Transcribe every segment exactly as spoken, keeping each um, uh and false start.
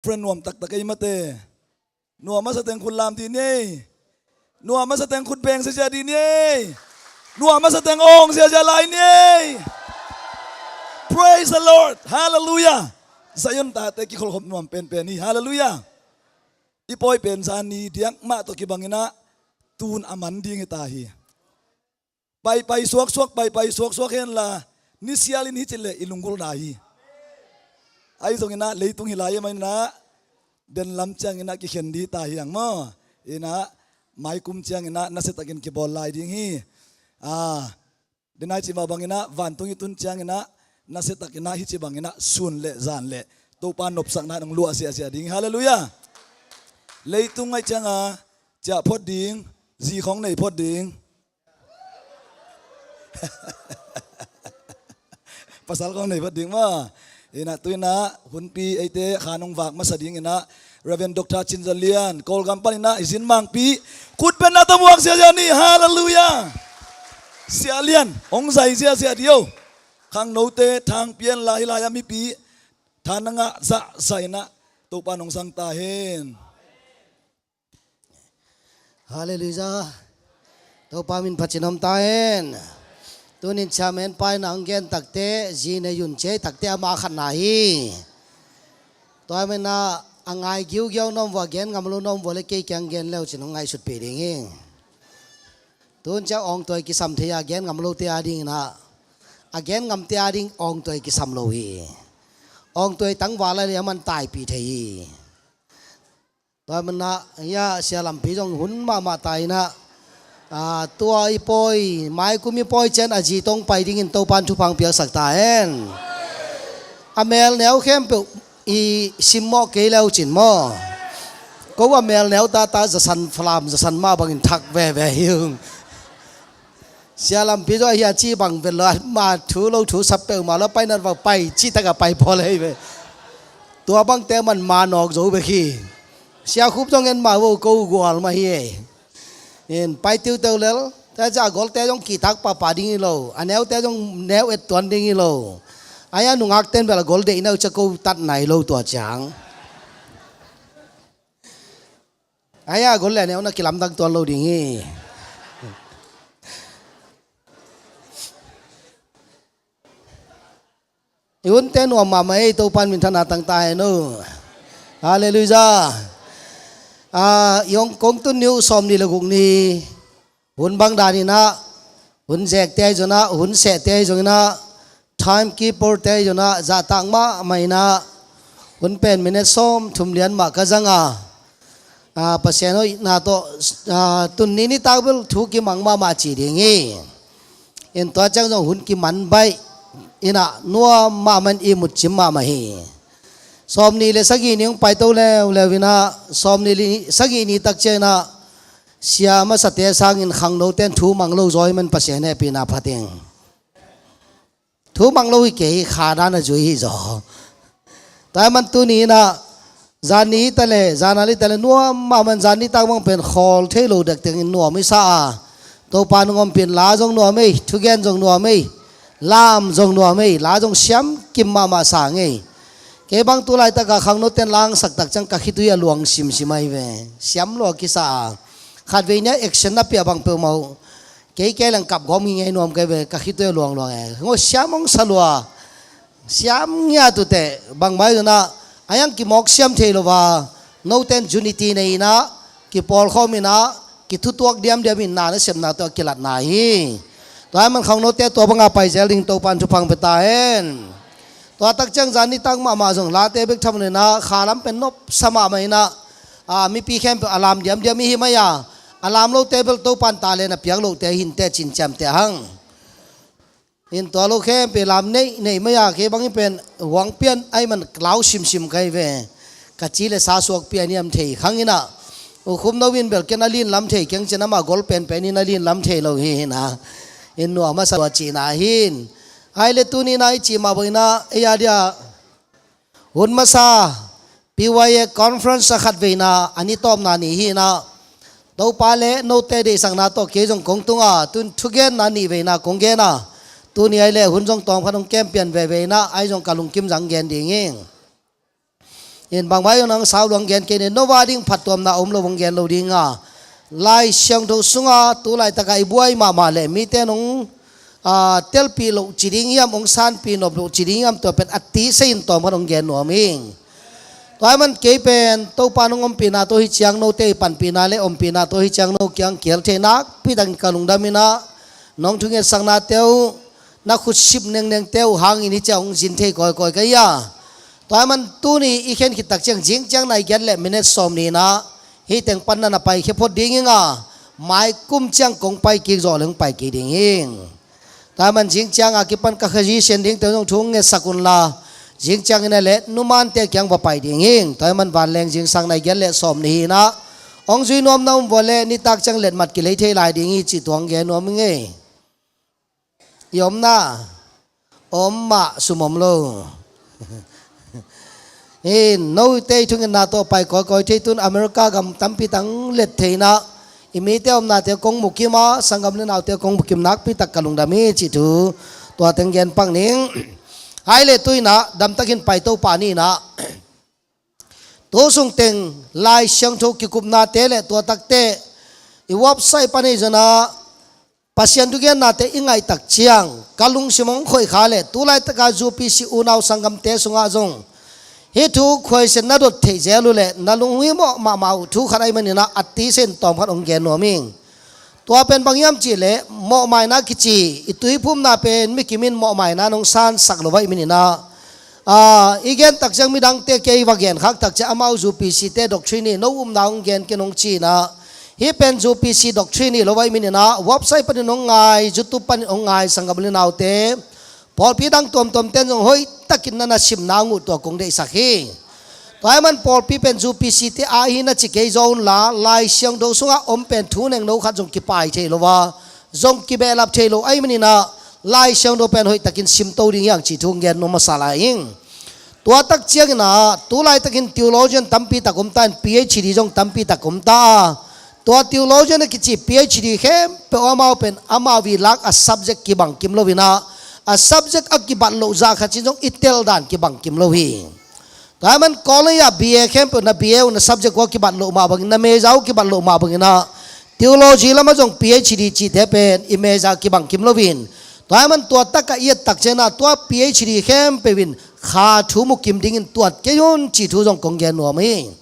Friend nuam taktak ei mate. Nuam a sa teng khut lam dih ni ei. Nuam a sa teng khut beng siasia dih ni ei. Nuam a sa teng awng siasia lai ni ei. Praise the Lord. Hallelujah. Zion tate kikholhkhop nuam penpen hi. Hallelujah. I pawi pen zan ni diak mah tawh kibang inah tun a man ding hi ta hi. Paipai suaksuak, paipai suaksuak henla, nisialin hicin le i lunggulhna hi. Ahi zonginah leitung hi lai maninah, denlam cianginah kikhen dih ta hi ang maw. Inah, maikum cianginah nasiatakin kibawl lai ding hi. Ah, denai cimah banginah vantung i tun cianginah nasiatakinah hici banginah sun le zan le Topa nopsakna nong luah siasia ding hi. Hallelujah. Leitung ngaih cianga ciah phot ding, zi khong nei phot ding. Pasal khong nei phot ding maw. Inah tuinah hunpi eite kha nong vak masa dinginah Reverend Doctor Cin Za Lian, Kawlgam paninah i zin mangpi khut penna tawh muak siasia ni. Hallelujah. Sia Lian hong zai siasia dih o. Khangnote thang pian la hi lai a mipi than na ngah zahzah inah Topa nong zang ta hen. Hallelujah. Topa min phatin om ta hen. Tunin chairman paina ang gen takte, zi nei yun ciai takte ama khatna hi. Tua mena a ngai giugiau na om vua, gen ngam lo na om vua le kei kiang gen leu cin hong ngaihsut pih ding hi. Tun ciang awngtuai kisam thei a gen ngam lote a dinginah, a gen ngamte a ding awngtuai kisam lo hi. Awngtuai tangval a le a man taipih thei hi. Tua manah hia sia lampi zong hun mahmah ta inah, ah, tua i pawi, maikum i pawi cian a zi tong pai dingin Topan thupha piaksak ta hen. A mel neu khempeuh i simmawh kei leu cin maw. Ko a mel neu tata zasan falam zasan mah bangin thak veve hi ung. Sia lampi zaw ahi a ci bang vet lo, ma thu lo thu sap peuhmah lo, painat vak pai cih takah pai pawl ahi ve. Tua bangte man ma nawk zo bek hi. Sia khup zong en ma vo ko gual mah hi ei. In pai tiuteu lel, tua ciah a golte zong kihtak pahpah ding hi lo, a neute zong neu et tuan ding hi lo. Ahi a nungakten bel a gol deih neu ciah ko tat nai lo tua ciang. Ahi a gol le neu na kilamdang tuan lo ding hi. I hunte nuam mahmah ei, Topan minthanna tang ta hen o. Halleluijah. Ah, i hong kong tun ni uh sawm ni le guk ni. Hun bang daninah, hun zekte ahi zonah, hun sehte ahi zonginah, timekeeperte ahi zonah, zahtak mahmah inah, hun pen minute sawm thum lian mah ka zanga, ah, Pasian hoihna tawh, ah, tun ni nitak bel thu kimang mahmah ci ding hi. In tua ciang zong hun kiman baih inah nuam mahmah in i mutcim mahmah hi. Sawm ni le sagih ni hong paito leuleu inah, sawm ni le sagih ni tak cianginah, sia masate sangin khangnote in thu mang lo zaw hi man Pasian hehpihna pha ding. Thu mang lo hi kei hi, kha dan a zui hi zaw. Tua hi man tuni inah zan ni hi ta le, zan a li ta le nuam mahmah in zan nitak bang pen khawl thei lo dek tengin nuam i sa a. Topa nung ompih in la zong nuam ei, thugen zong nuam ei, lam zong nuam ei, la zong siam kim mahmah sang ei. Kei bang tu laitakah khangnote in la hong sak tak ciang ka khitui a luang simsim ahi ve. Siam lua kisa a. Khatvei ni a action na piah bang peuhmah uh. Kei kei leng kap gawm ngingei nuam kei ve, ka khitui a luangluang e. Ngo siam hong sa lua. Siam ngiat uh teh, bangmah hi zonah, a hiang kimawk siam thei lo a. Note in unity nei inah, kipawlkhawm inah, kithutuak diamdiam in na nasepna tawh a kilatna hi. Tua hi man khangnote tua banga pai zel ding Topan thupha hong pia ta hen. Tua tak ciang zan nitak mahmah zong late bek tham lo inah, kha lam pen nopsa mahmah inah, ah, mipi khempeuh a lam diamdiam i hi mai a, a lam lote bel Topan talent a piak lote hi inteh cin ciamteh hang. In tua lo khempeuh lam neih neih mai a, kei bang hi pen huang pian ahi man lau simsim ka hi ve. Ka ci le sa suak pian hiam thei khang inah. U Khum No in bel ken a lin lam thei keng cin amah gol penpen in a lin lam thei lo hi inah. In nuam a sa lua cihna hin. Ahi le tuni inah i cih mah bang inah, ei a dia hun masa P Y A conference a khatveina a ni tawpna ni hi inah, Topa le note deihsakna tawh kei zong kong tunga tun thugenna nihveina kong gena. Tuni ahi le hun zong tawmkhat hong kem pian veve inah, ahi zong ka lungkim zang gen ding hi. In bangmah in hong sau lo hong gen kei ni, no va ding phattuamna om lo hong gen lo ding a. Lai Siangtho sunga tu laitaka i buai mahmah le mite nong, ah, telpih loh ci ding hiam, hong sanpih nop loh ci ding hiam, tua pen a tisa in tawm khat hong gen nuam ing. Tua ahih man kei pen Topa nong ompihna tawh hi ciang, note i panpihna le ompihna tawh hi ciang no kiang kial thei nakpi takin ka lungdam in ah, nong thungetsaknate uh, na khut sip nengnengte uh hangin hi ciang hong zin thei kawikawi ka hi a. Tua ahih man tuni i khen khit tak ciang zing ciang nai giat le minute sawm nih in ah hih teng pan na na paikhia phot ding ing a, mai kum ciang kong pai kik zawh le hong pai kik ding ing. Tua ahih man zing ciang a kipan ka Khazih sian dingte uh zong thu hong ngetsak unla, zing ciangin a le numante kiang va pai ding ing. Tua ahih man vanleng zingsang nai giat le sawm nih hi in ah, hong zui nuam na om vua le nitak ciang letmat kilei thei lai ding hi cih tua hong gen nuam ing ei. I omna om mah sum om lo. Hi, note i thungetna tawh pai kawikawi thei tun America gam tampi tang let thei in ah, i mite omnate kong mukim a, sanggam le naute kong mukim nakpi tak ka lungdam hi cih thu tua teng gen pak ning. Hai le tu in ah damtakin pai to pah ni in ah, tu sung teng Lai Siangtho kikupnate le tua takte i website pan ei zon ah Pasian thugennate i ngaih tak ciang ka lungsim hong khoih kha le, tu laitaka U P C unau sanggamte sungah zong hih thu khuaisen na dot theih zel uh le na lunghimawh mahmah uh thu khat ahih manin ah a tisa in tawm khat hong gen nuam ing. Tua pen bang hiam cih leh mawhmaina kici i tuiphumna pen mi kim in mawhmaina nong sansak lo ahih manin ah, ah, i gen tak ciang midangte kei va gen khak tak ciang amau U P C te doctrine hi, no upna hong gen ken hong ci in ah, hih pen U P C doctrine hi lo ahih manin ah website panin hong ngai, YouTube panin hong ngai sanggam le naute, pawlpi dang tuamtuamte in zong hoihtakin na na simna hong uh tua kong deihsak hi. Tua ahih man pawlpi pen U P C te a hi na ci kei zaw unla, Lai Siangtho sungah om pen thu nengno khat zong kipai thei lo a, zong kibehlap thei lo ahih manin ah Lai Siangtho pen hoihtakin simto ding hi hang cih thu hong gen nuam masa lai ing. Tua tak ciangin ah tu laitakin theologian tampi tak om ta in, P H D zong tampi tak om ta a, tua theologian a kici P H D khempeuh amau pen amau i lak a subject kibang kim lo in ah, a subject a kibat loh zah khat cin zong i tel dan kibang kim lo hi. Tua ahih man college ah B A khempeuh na B A uh na subject uh a kibat loh mah bangin, na major uh kibat loh mah bangin ah, theology lamah zong P H D cihte pen i major kibang kim lo in. Tua ahih man tua takah i et tak ciangin ah tua P H D khempeuh in kha thu mu kim dingin tuat kei un cih thu zong kong gen nuam hi.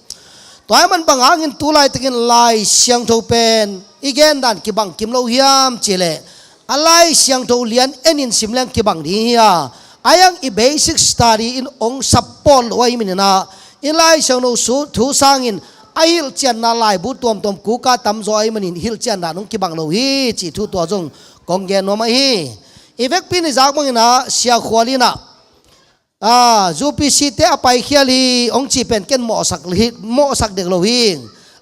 Tua ahih man bang hangin tu laitakin Lai Siangtho pen i gen dan kibang kim lo hiam cih leh, a Lai Siangtho lian enin sim leng kibang ding hi a, a hiang i basic study in hong support lo ahih manin ah, i Lai Siangtho su-, thu sangin a hilhcianna laibu tuamtuam kuka tamzaw ahih manin hilhcianna hong kibang lo hi cih thu tua zong kong gen nuam ahi. I vekpi in i zak bangin ah Sia Khual in ah, ah, U P C te a paikhial hi hong cih pen ken mawhsak hi, mawhsak dek lo hi.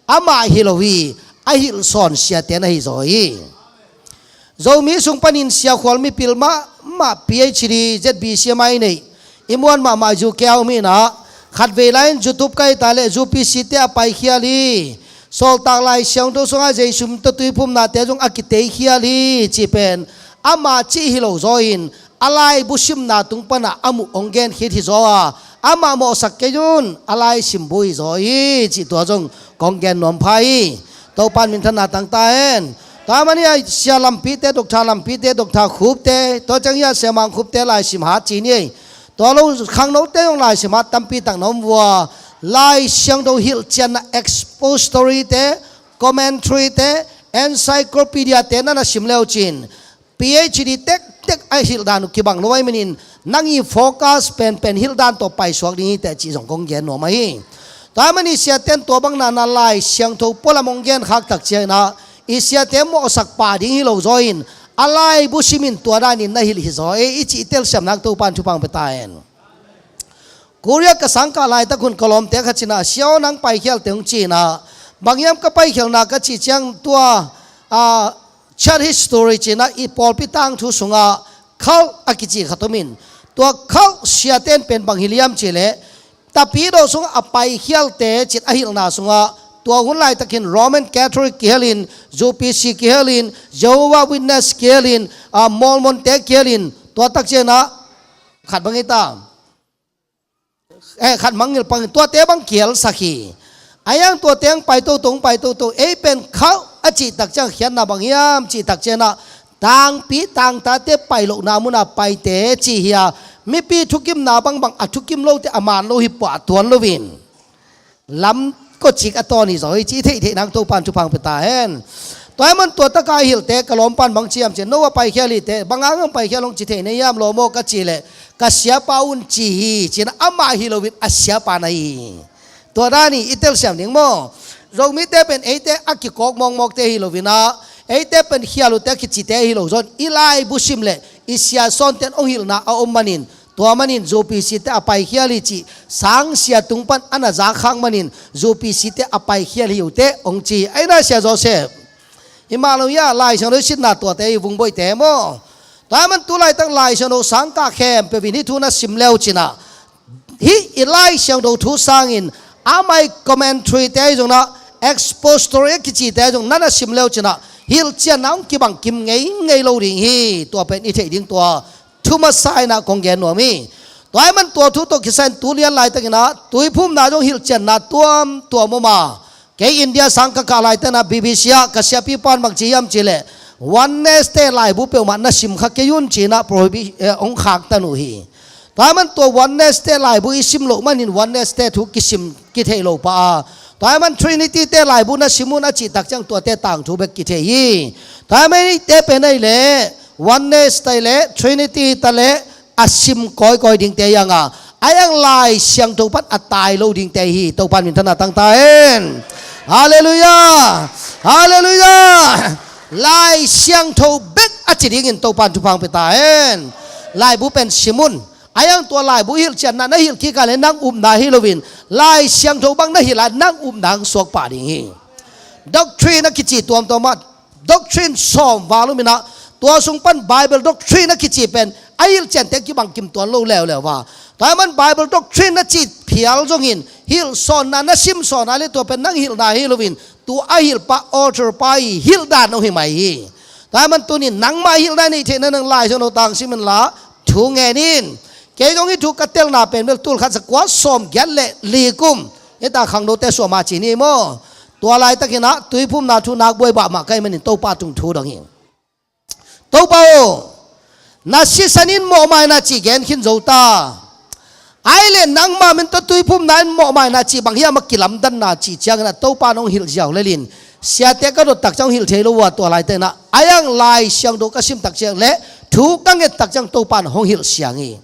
Amah hi lo hi, a hilhsawn siate na hi zaw hi. Zomi sung panin Sia Khual mipil mahmah P H D Z B C mai nei, i muan mahmah U K a om hi in ah, khatvei lai-in U Tup ka hi ta leh U P C te a paikhial hi, Sawltak Lai Siangtho sungah Jesu min tawh tuiphumnate zong a kiteikhial hi cih pen amah cih hi lo zaw in, a laibu simna tung panah a muh hong gen khit hi zaw a, amah mawhsak kei un, a laisimbu hi zaw hi cih tua zong kong gen nuam pha hi. Topa in minthanna tang ta hen. Tua ahih manin ah Sia Lampite, Doctor Lampite, Doctor Khupte, tua ciang hi a Sia Mang Khupte laisim hat ci ni ei. Tua lo khangnote zong laisim hat tampi tak na om vua. Lai Siangtho hilhcianna expository te, commentary te, encyclopedia te na na sim le uh cin, P H D tektek a hilh dan uh kibang lo ahih manin, nang i focus penpen hilh dan tawh paisuak ding hi teh cih zong kong gen nuam ahi. Tua ahih manin siate in tua bang na na Lai Siangtho pualam hong gen khak tak ciangin ah, i siate mawhsak pah ding hi lo zaw in, a laibu simin tua danin na hilh hi zaw ei, i cih i telsiam nak Topa in thupha hong pia ta hen. Korea ka sangkah laitak hun ka lawmte khat ci in ah, "Sia aw, nang paikhialte hong ci in ah, bang hiam ka paikhialna ka cih ciang tua, ah, church history ci in ah, i pawlpi tangthu sungah cult a kici khat om in, tua cult siate in pen bang hilh hiam cih leh, Tapidaw sungah a paikhialte ci in a hilhna sungah, tua hun laitakin Roman Catholic kihel in, U P C kihel in, Jehovah Witness kihel in, ah, Mormon te kihel in, tua tak ciang in ah, khat bang hi ta, eh, khat mangngilh pangin tuate bang kihelsak hi. A iang tuate ang pai toto, ang pai toto, ei pen khauh a cih tak ciang khiatna bang hiam cih tak ciangin ah, tangpi tangtate pai lohna munah paite ci hi a, mipi thukimna bangbang a thukim lote a man lo hi pah tuan loin lam kawcik a tawn hi zaw hi ci theihtheih nang Topan thupha pia ta hen. Tua ahih man tua taka a hilhte ka lawmpan bang ci hiam cih leh, no a paikhial hite, bang hang a paikhial hong ci thei na hiam lawm aw ka cih leh, ka siapa un ci hi ci-in ah amah hi loin a siapa na hi. Tua dan hi i telsiam ding maw? Zomite pen eite a kikawk mawkmawkte hi loin ah, eite pen khial uhte a kicite hi lo zaw in i laibu sim leh i siasawnte in hong hilhna a om manin, tua manin zopicite a paikhial hi cih sangsia tung pan a na zak khak manin zopicite a paikhial hi uh teh hong ci hi. Ahi na Sia Joseph, hi mah lo hi a, Lai Siangtho i sitna tuate hi, Vungboihte maw? Tua ahih man tu laitak Lai Siangtho sangkah khempeuh in hih thu na sim le uh cin ah, hih i Lai Siangtho thu sangin amah i commentary-te ahi zongin ah, expository a kicite ahi zong na na sim le uh cin ah, hilhcianna hong kibang kim ngeingei lo ding hi. Tua pen i theih ding tua thu masa in ah kong gen nuam hi. Tua ahih man tua thu tawh kisai in tu lian laitakin ah tuiphumna zong hilhcianna tuamtuam om a, kei India sang ka kah laitakin ah B B C ah ka siapipa'n bang ci hiam cih leh, Oneness-te laibu peuhmah na sim kha kei un ci-in ah prohibi-, eh, hong khaktan uh hi. Tua ahih man tua Oneness-te laibu i sim loh manin Oneness-te thu kisim kithei lo pah a, tua ahih man Trinity-te laibu na sim un a cih tak ciang tuate tangthu bek kithei hi. Tua ahih man eite pen ahih leh Oneness ta leh Trinity ta leh a sim kawikawi dingte hi hang a, ahi hang Lai Siangtho pan a tai lo dingte hi. Topan minthanna tang ta hen. Halleluiah. Halleluiah. Lai Siangtho bek a ci dingin Topan thupha pia ta hen. Laibu pen sim un. Ahi hang tua laibu hilhcianna na hilh kik a leh nang upna hi loin Lai Siangtho bang na hilh a nang upna hong suak pah ding hi. Doctrine a kici tuamtuam ah, doctrine sawm val om in ah, tua sung pan Bible doctrine a kici pen a hilhciante kibang kim tuan lo leuleu a. Tua ahih man Bible doctrine na cih phial zongin hilhsawnna na simsawn a leh tua pen nang hilhna hi loin tua a hilhpa author pa i hilhdan hong hi mai hi. Tua ahih man tuni-in nangmah hilhna nei theihna ding Lai Siangtho tang sim inla thu ngen in. Kei zong hih thu ka telna pen bel tul khat za kua sawm giat leh li kum, hih ta khangnote suah mah ci ni maw? Tua laitakin ah tuiphumna thu nak buai bah mah ka hih manin Topa tung thu dong hi. Topa aw, na sisan in mawhmaina cih gen khin zo ta. Ahih leh nangmah min tawh tuiphumna in mawhmaina cih bang hiam a kilamdanna cih ciangin ah Topa in hong hilh ziau lel in, siate ka dot tak ciang hong hilh thei lo uh a, tua laitakin ah ahi hang Lai Siangtho ka sim tak ciang leh thu ka nget tak ciang Topa in hong hilh siang hi.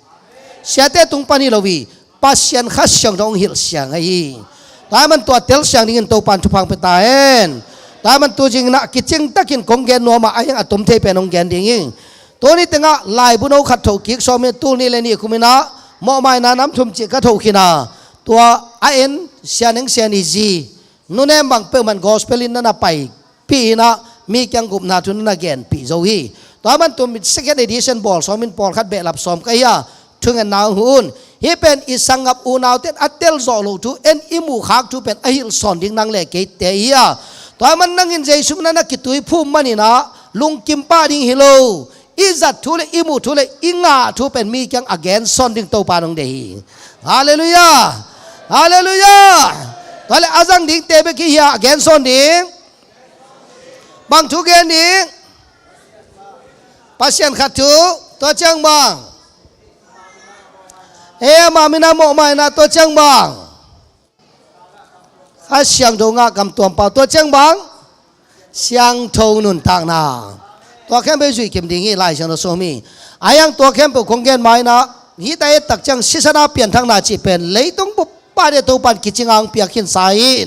Siate tung pan hi lo hi, Pasian Kha Siangtho hong hilh siang ahi hi. Tua ahih man tua telsiang dingin Topa in thupha pia ta hen. Tua ahih man tu zingin ah kicing takin kong gen nuam a, ahi hang a tom thei pen hong gen ding hi. Tuni tengah laibu no khat thoh kik sawm in, tul nih leh nih kum in ah mawhmaina nam thum cih ka thoh khin a, tua a en Sia Neng Sia Ni zi, Nu Nem bang peuhmah in gospel in na na paipih in ah mi kiang gupna thu na na genpih zo hi. Tua ahih man tu second edition bawl sawm in, pawlkhat behlap sawm ka hi a, thungetna hong huh un. Hih pen i sanggam unaute in a tel zawh loh thu, en i muh khak thu pen a hilh sawn ding nang leh keite hi a. Tua ahih man nang in Jesu min a na kituiphum manin ah lungkim pah ding hi lo, i zat thu leh i muh thu leh i ngah thu pen mi kiang a gen sawn ding Topa in hong deih hi. Halleluiah. Halleluiah. Tua leh a zang dingte bek hi hia a gen sawn ding? Bang thu gen ding? Pasian khat thu. Tua ciang bang? Ei, amah min a mawhmaina. Tua ciang bang? Kha Siangtho ngah kam tuam pau. Tua ciang bang? Siangtho nuntakna. Tua khempeuh zuih kim ding hi, Lai Siangtho sung hi. Ahi hang tua khempeuh kong gen ma in ah, hih ta et tak ciang sisan a pianthakna cih pen leitung bup pah ding Topa in kicing a hong piak khin sa hi.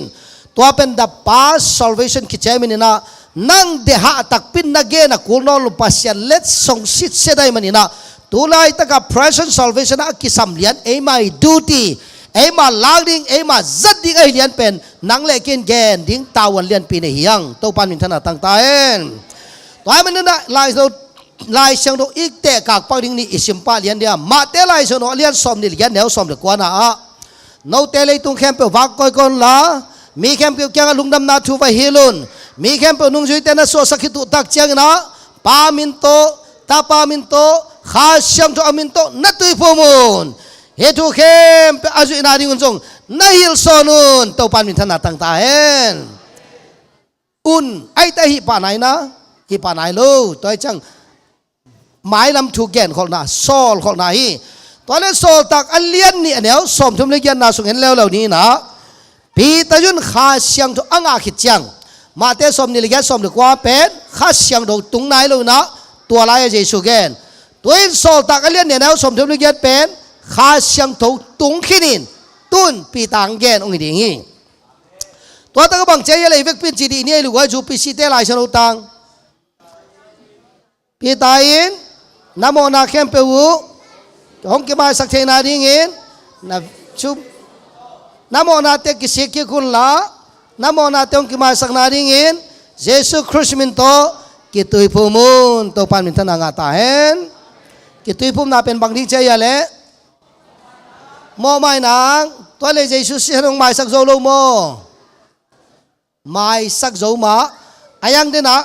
Tua pen the past salvation kici ahih manin ah, nang deihah takpi in na gen a kul nawn lo, Pasian letsong sitset ahih manin ah, tu laitak a present salvation ah a kisam lian eimah i duty, eimah lak ding, eimah zat ding ahih lian pen nang leh kei in gen ding tavuan lianpi nei hi hang. Topa in minthanna tang ta hen. Tua ahih manin ah Lai Siangtho, Lai Siangtho i tehkak pak ding nih i sim pah lian ding a, Mate Lai Siangtho a lian sawm nih leh giat, neu sawm leh kua na ah, note leitung khempeuh vak kawikawi unla, mi khempeuh kiangah lungdamna thu va hilh un. Mi khempeuh nungzuite na suahsak khit uh tak ciangin ah, Pa min tawh, Tapa min tawh, Kha Siangtho a min tawh na tuiphum un. Hih thu khempeuh a zuihna dingun zong na hilh sawn un. Topa in minthanna tang ta hen. Un, ahi ta hih pah nai na, hih pah nai lo. Tua hi ciang mailam thu genkholhna, sawlkholhna hi. Tua le Sawltak a lian nih a neu sawmthum le giatna sung en leuleu ni in ah, Peter in Kha Siangtho a ngah khit ciang, Mate sawmnih le giat, sawm le kua pen Kha Siangtho tung nai lo in ah, tua lai-ah Jesu gen. Tua in Sawltak a lian nih a neu sawmthum le giat pen Kha Siangtho tung khin in, tun Peter hong gen hong hi ding hi. Tua tak a bang ci a hia leh i vekpi in ci dih ni ei luk a, U P C te Lai Siangtho tang. Peter in, na mawhna khempeuh uh hong kimaisak theihna dingin, na, na mawhnate kisik kik un la, na mawhnate hong kimaisakna dingin, Jesu Khrist min tawh kituiphum un. Topa in minthanna ngah ta hen. Kituiphumna pen bang ding ci a hia leh, mawhmai nang, tua le Jesu sisan hong maisak zo lo maw? Maisak zo mah. A yang den ah,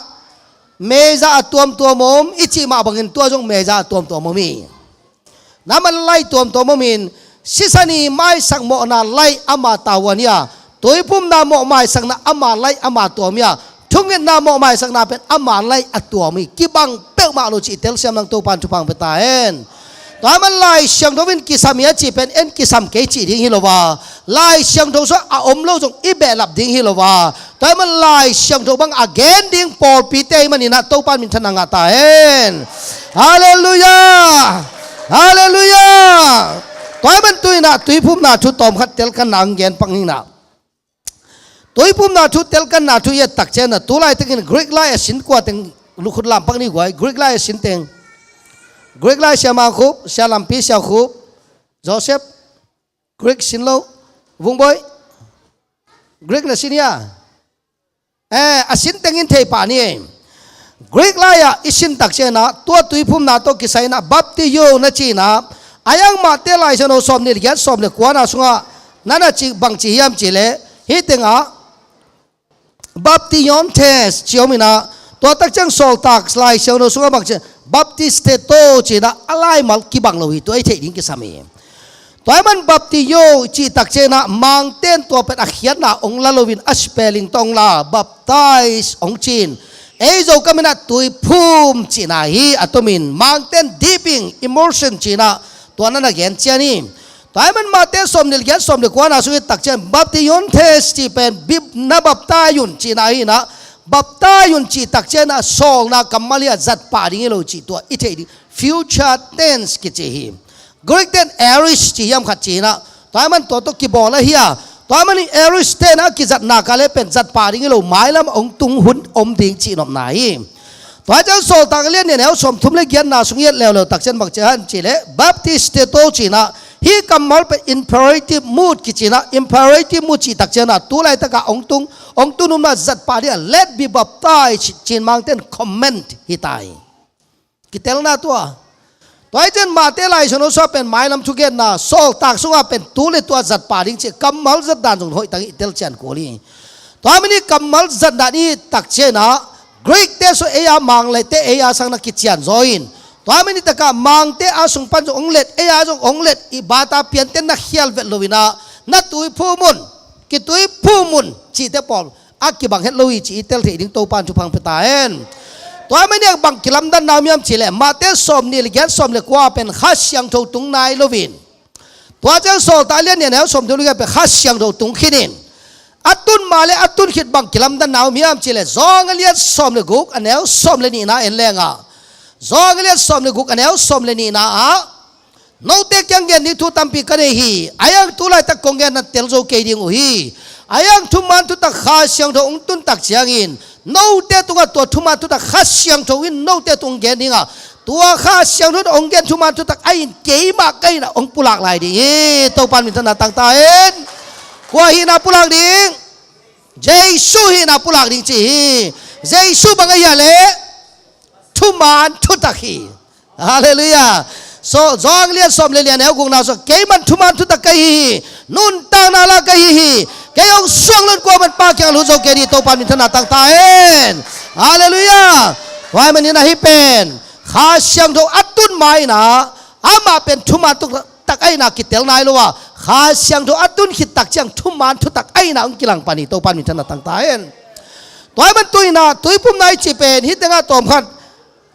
meja a tuamtuam om i cih mah bangin tua zong meja a tuamtuam om hi. Na man lai tuamtuam om in, sisan i maisak mawhna lai ama tavuan hi a, tuiphumna mawh maisakna ama lai ama tuam hi a, thungetna mawh maisakna pen ama lai a tuam hi. Kibang peuhmah lo cih telsiam nang Topa in thupha hong pia ta hen. Tua man Lai Siangtho in kisam hi a cih pen en kisam kei cih ding hi lo a, Lai Siangtho sungah a om lo zong i behlap ding hi lo a, tua man Lai Siangtho bang a gen ding pawlpite ahih manin ah Topa in minthanna ngah ta hen. Halleluiah. Halleluiah. Tua man tu in ah tuiphumna thu tawmkhat telkhanna hong gen pak ning in ah. Tuiphumna thu telkhanna thu i et tak ciangin ah, tu laitakin Greek lai a sin kua teng lukhut lam pak ni guai, Greek lai a sin teng. Greek lai Sia Mang Khup, Sia Lampi, Sia Khup, Joseph, Greek sin lo, Vung Bawi, Greek na sin hia? Eh, a sin tengin thei pah ni. Greek lai-ah i sin tak ciangin ah, tua tuiphumna tawh kisai in ah, baptizo na ci in ah, a yang Mate Lai Siangtho sawmnih le giat, sawm le kuana sungah, na na cih bang ci hiam cih leh, hih tengah, baptiontes ci om in ah, tua tak ciang Sawltak Lai Siangtho sungah bang ci, baptisteto ci in ah, a laimal kibang lo hi, tua i theih ding kisam hi. Tua ahih man baptizo cih tak ciangin ah, Mangte in tua pen a khiatna hong la loin a spelling tawh hong la, baptize hong ci in. Ei Zokam in ah tuiphum cihna hi a tomin, Mangte in dipping, immersion ci in ah tua na na gen cian hi. Tua ahih man Mate sawmnih le giat, sawm le kuana sung i et tak ciang, baptiontes cih pen bip na baptize un cihna hi in ah, baptize un cih tak ciangin ah sawlna kammal hi a, zat pah ding hi lo cih tua i theih ding. Future tense kici hi. Greek ten aorist ci hiam khat ci in ah, tua ahih man tua tawh kibawl ahi a, tua ahih man aorist ten a kizatna ka le pen zat pah ding hi lo, mailam hong tung hun om ding cih nopna hi. Tua ciang Sawltak a lian nih a neu sawmthum le giatna sung i et leuleu tak ciang bang ci hiam cih leh, baptisteto ci in ah, hih kammal pen imperative mood kici in ah, imperative mood cih tak ciang ah, tu laitak ah hong tung, hong tun hun mah zat pah ding a, let be baptized ci in Mangte in command hi ta hi. Kitelna tua. Tua hi ciang Mate Lai Siangtho sungah pen mailam thugenna, Sawltak sungah pen tu le tua zat pah ding cih kammal zat dan zong hoih tak in i tel cian kul hi. Tua ahih manin kammal zat dan i et tak ciang ah, Greek te sung ei a, Mang le te ei a sang na kician zaw in. Tua ahih manin tak ah Mangte a sung pan zong hong let, ei a zong hong let, i bata pianten na khial vet lo in ah, na tuiphum un, kituiphum un cihte pawl a kibang het lo hi cih i tel theih ding Topa in thupha hong pia ta hen. Tua ahih manin bang kilamdanna om hiam cih leh, Mate sawmnih le giat, sawm le kua pen Kha Siangtho tung nai loin, tua ciang Sawltak a lian nih a neu sawmthum le giat pen Kha Siangtho tung khin in, a tun mah le a tun khit bang kilamdanna om hiam cih leh, Johan a lian sawm le guk a neu sawm le nihna en leng ah, Johan a lian sawm le guk a neu sawm le nihna ah, note kiang gen ding thu tampi ka nei hi. A yang tu laitak kong gen na tel zo kei ding uh hi. A yang thuman thutak Kha Siangtho hong tun tak ciangin, note tungah tua thuman thutak Kha Siangtho in note tung hong gen ding a, tua Kha Siangtho in hong gen thuman thutak a in keimah ka in ah hong pulak lai ding hi. Topa in minthanna tang ta hen. Kua hihna pulak ding? Jesu hihna pulak ding ci hi. Jesu bang ahia leh, thuman thutak hi. Halleluiah. So, Johan lian sawm le li a neu gukna sung, keiman thuman thutak ka hi hi. Nuntakna la ka hi hi. Kei hong suang lo in kuaman Pa kiang lut zo kei ding, Topa in minthanna tang ta hen. Halleluiah. Tua ahih manin ahi pen, Kha Siangtho a tun ma in ah, amah pen thuman thutak tak a inah kitel nai lo a, Kha Siangtho a tun khit tak ciang thuman thutak a inah hong kilang pan hi. Topa min thang na tangta hen. Tua ahih man tu inah tuiphumna i cih pen hih tengah tawm khat